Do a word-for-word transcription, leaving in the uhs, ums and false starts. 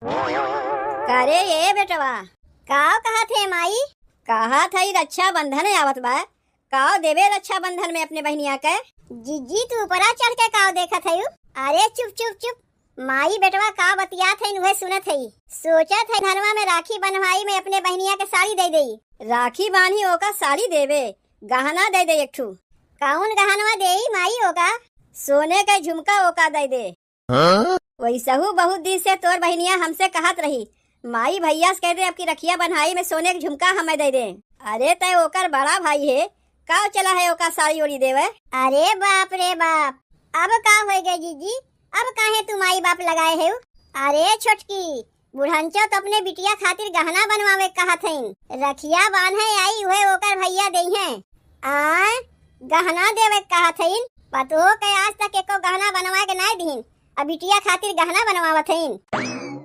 करे ए बेटवा, काव कहत हे माई? कहत हई रक्षाबंधन आवत बा, काव देबे रक्षाबंधन में अपने बहिनिया के? जिज्जी, तू ऊपरा चढ़ के काव देखत हयू? अरे चुप चुप चुप, माई बेटवा का बतियात हईन उहे सुनत हई। सोचत हई धनवा में राखी बन्हवाई में अपने बहिनिया के साड़ी दे देई। राखी बान्ही ओका साड़ी देबे, गहना दे दे एक ठू। कौन गहनवा देई माई ओका? सोने के झुमका ओका दे दे। हाँ? वैसहू बहुत दिन से तोर बहिनिया हमसे कहत रही, माई भैया से कह दे, अब की रखिया बन्हाई में सोने के झुमका हमें दे दे। अरे तय ओकर बड़ा भाई है, काव चला है ओका साड़ी ओड़ी देवे? अरे बाप रे बाप, अब का होय गए जिज्जी, अब काहे तू माई बाप लगाए है? अरे छोटकी, बुढ़नचो तो अपने बिटिया खातिर गहना बनवावे कहत हईन, रखिया बान्हे आई उहे ओकर भैया देइहें। आय, गहना देवे कहत हईन, पतोह के आज तक एको गहना बनवा के नाय दीन, अब बिटिया खातिर गहना बनवावत हईन।